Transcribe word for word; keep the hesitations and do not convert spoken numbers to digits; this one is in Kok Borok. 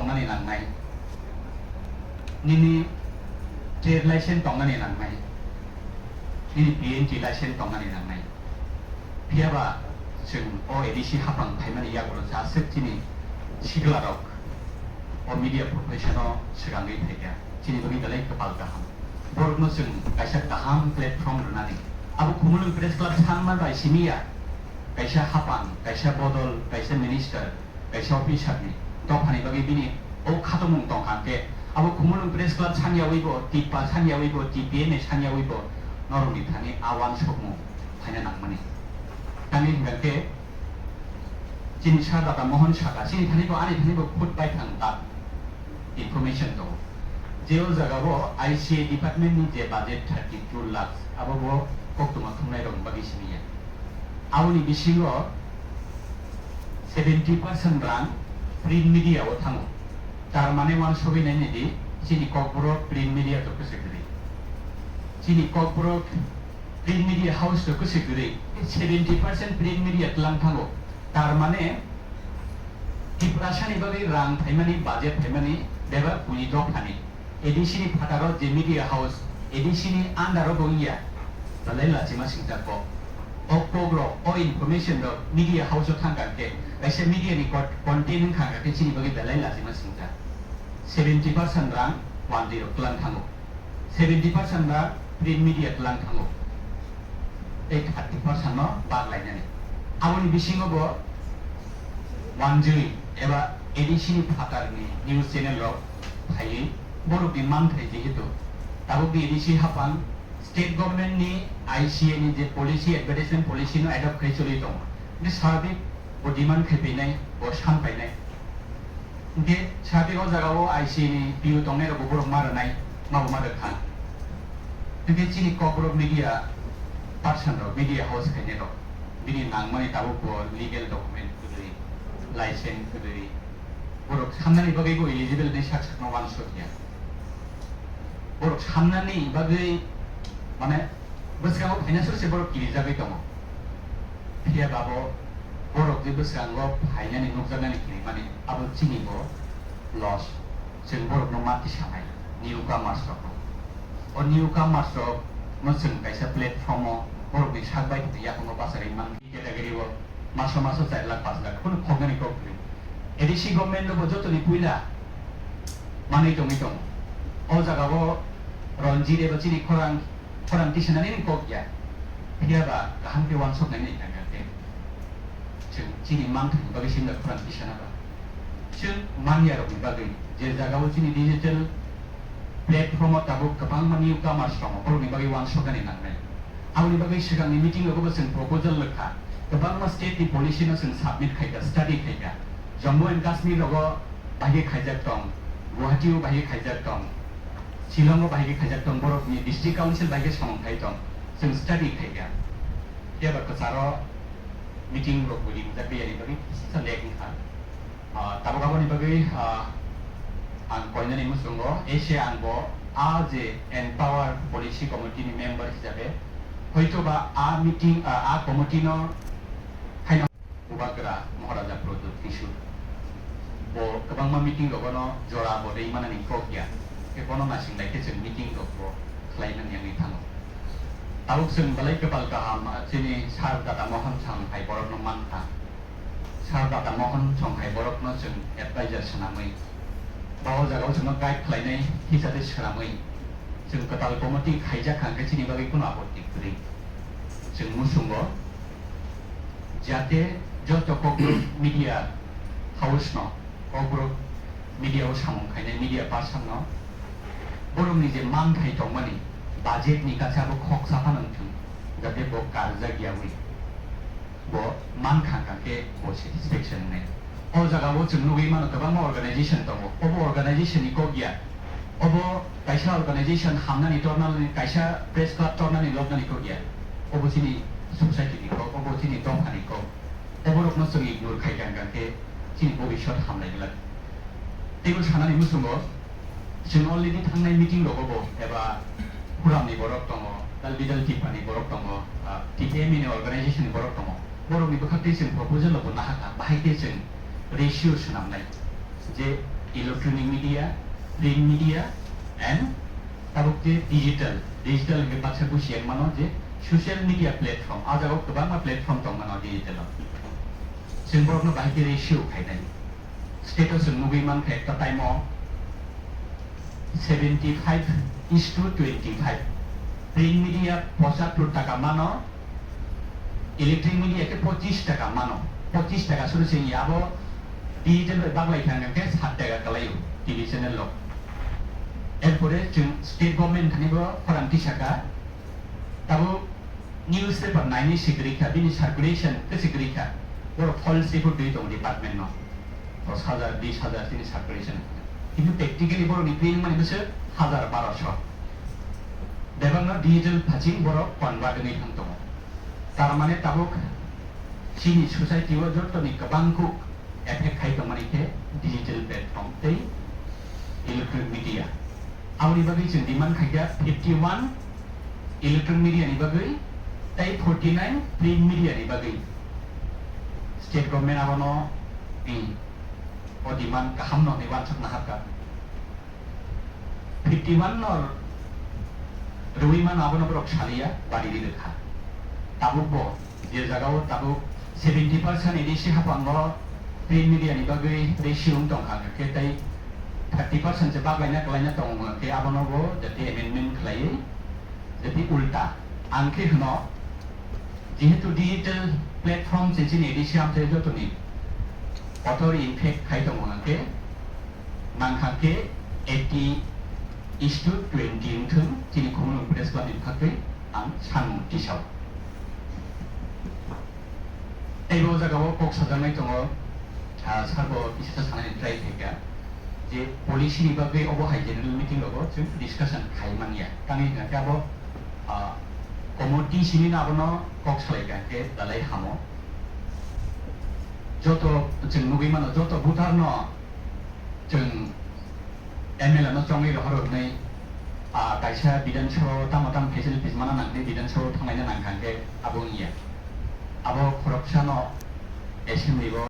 tongnani nangnai, nini trade license tongnani nangnai, nini P N G license tongnani nangnai. Phiya ba chwng o A D C hapang phaimani yagulo jaswk chini siklarok o media profession-o swkangwi phaikha, chini bagwi belai kwpal kaham. Borokno chwng kaisa kaham platform rwnani. Abo Khumulwng Press Club sanma bai simi ya, kaisa hapang, kaisa bodol, kaisa minister, kaisa officer ni dophani bagwi bini o khatomung tongkha hwnkhe, abo Khumulwng Press Club sanyawi bo, Tippa sanyawi bo, T P M A sanyawi bo, norokni thani a uansukmung phaina nangmani. Tamni hwnkhe chini Sir Dada Mohan saka, chini thani bo, ani thani bo khud baithang tak information tongo. Je o jaga o I C A department ni je budget thirty two lakhs, abo bo koktwma thumnai rokni bagwi simi ya. Aboni bisingo seventy percent rang print media o thango. Tar mane uansugwi nainai di, chini Kokborok print media to kwswi kwrwi. Chini Kokborok print media house to kwswi kwrwi, seventy percent print media tlang thango. Tar mane Tiprasani bagwi rang phaimani, budget phaimani bebak bui dophani. A D C ni phataro je media house, A D C ni under o bo wngya, belai lachima singcha kok. O kok rok, o information rok media house o thangkha khe, kaisa media ni con-, content wngkha khe chini bagwi belai lachima singcha. Seventy percent rang wandwi rok tlang thango. Seventy percent ba print media tlang thango. Tei thirty percent no bak lainani. Aboni bisingo bo wanjwi eba A D C ni phatar ni news channel rok phaiwi borok ni manthai jehetu tabuk ni A D C hapang state government ni I C A ni je policy, advertisement policy no adopt khai choli tongo. Ni sabik bo demand khai painai, bo san painai. Hwnkhe sabi o jaga o I C ni P U tongnai rok bo borok ma rwnai, ma bo ma rwkha. Hwnkhe chini Kokborok media person rok, media house khainai rok, bini nangmani tabuk bo legal document kwrwi, license kwrwi, borok samnani bagwi bo eligible hinwi sak sakno uansukya. Borok samnani bagwi, mane, bwskango financial se borok kirijagwi tongo. Phiya ba bo borok je bwskango phainani nukjaknani kirimani abo chini bo loss. Chwng borokno ma tisanai, newcomers rokno. O newcomers rokno chwng kaisa platform o borokni sak bai tongwi yakungo bachari man category o maso maso char lakh panch lakh kheno khoknani kok kwrwi. A D C government no bo jotoni puila manwi tongwi tongo. O jaga o Ranjit eba chini khorang, khorang tisanani ni kok ya. Phiya ba kaham khe uansuk nai nai thang khe. Chwng chini mangthang bagwi simla khorang tisana ba. Chwng manya rokni bagwi je jaga o chini digital platform o tabuk kwbangma newcomers tongo, borokni bagwi uansuknani nangnai. Aboni bagwi swkangni meeting rogo bo chwng proposal rwkha. Kwbangma state ni policy no chwng submit khaikha, study khaikha. Jammu and Kashmir rogo bahai khe khaijak tong, Guwahati o bahai khe khaijak tong, Shillong o bahai khe khaijak tong, borokni district council bahai khe samung khai tong, chwng study khaikha. Phiya ba kwcharo meeting rok bo ringjak biyani bagwi kisa lag wngkha. Ah, tabuk aboni bagwi, ah, ang koinani muchungo, ese ang bo a je Empower Policy Committee ni member hisabe, hoito ba a meeting, ah, a committee no haino Bubagra Maharaja Pradyot Kishore. Bo kwbangma meeting rogono jora bo rwi manani kok ya, tei bono naising lai khe chwng meeting rok bo khlai mani wngwi thango. Tabuk chwng belai kwpal kaham, ah, chini Sir Dada Mohan Song hai borokno mankha. Sir Dada Mohan Song hai borokno chwng advisor swnamwi, ba o jagao chwngno guide khlainai hisa tei swnamwi, chwng kwtal committee khaijak kha hwnkhe chini bagwi kheno apotti kwrwi. Chwng muchungo jate joto Kokborok media house no, Kokborok media o samung khainai media person no borokni je manthai tongmani budget ni kaisa bo khoksa phano wngthung, jate bo karjak yawi. Bo mankha hwnkha khe bo satisfaction wngnai. O jaga o chwng nugwi mano kwbangma organization tongo. Obo organization ni kok ya. Obo kaisa organization hamnani tornani, kaisa press club tornani loknani kok ya. Obo chini society ni kok, obo chini dopha ni kok. Obo rokno chwng ignore khai kha hwnkha khe chini bobiswt hamlai glak. Teibo sanani muchungo, chwng already thangnai meeting rogo bo, eba Phuram ni borok tongo, Talbidal Tipa ni borok tongo, ah, T P M ni organization ni borok tongo. Borok ni bwkhak tei chwng proposal bo nahakha, bahai khe chwng ratio swnamnai. Je electronic media, print media, and tabuk je digital, digital hwnkhe baksa busi yang mano je social media platform, ah jagao kwbangma platform tong mano digital o. Chwng borokno bahai khe ratio khainai. State o chwng nugwi mankha ekta time o seventy five is to twenty five. Print media pochattor taka mano, electronic media khe pochis taka mano. Pochis taka suru sengya abo digital bai baglai thang khe sat taka kalai o T V channel lo. Erpore chwng state government thani bo khorang tisaka. Tabuk newspaper naini sigri kha, bini circulation khe sigri kha. Borok false report dui tongo department no. Dos hajar, bis hajar chini circulation. Kintu practically borok ni print mani bwswk hajar barosho. Bebakno digital phaching borok convert wngwi thang tongo. Tar mane tabuk chini society o joto ni kwbang kuk effect khai tongmani khe digital platform tei electronic media. Aboni bagwi chwng demand khaikha fifty one electronic media ni bagwi tei forty nine print media ni bagwi. State government abono, hmm, o demand kaham no hinwi uansukna hakha. Fifty one no rwui mano, abono borok saliya, bari ri rwkha. Tabuk bo je jagao tabuk seventy percent A D C haphango print media ni bagwi ratio wng tongkha, hwnkhe tei thirty percent se baglaina kwlaina tongo, hwnkhe abono bo jati amendment khlaiwi, jati ulta. Ang khe hwno, jehetu digital platform se chini A D C amchai jotoni kotor impact khai tongo, hwnkhe mankha khe eighty is to twenty wngthwng, chini Khumulwng Press Club ni bwkhak twi ang sanmung tisao. Teibo o jaga o kok sajaknai tongo, ah, sir bo kisa sanani try khaikha je policy ni bagwi obo hai general meeting rogo chwng discussion khai manya. Tamni hwnkha khe abo, ah, committee simi no abono kok salaikha khe belai hamo. Joto chwng nugwi mano, joto voter no chwng M L A no chongwi rohor hwnwi, ah, kaisa Bidhan Sabha o tamo tamo facilities mana nangdi, Bidhan Sabha o thanglaina nangkha hwnkhe abo wngya. Abo khoroksano assembly o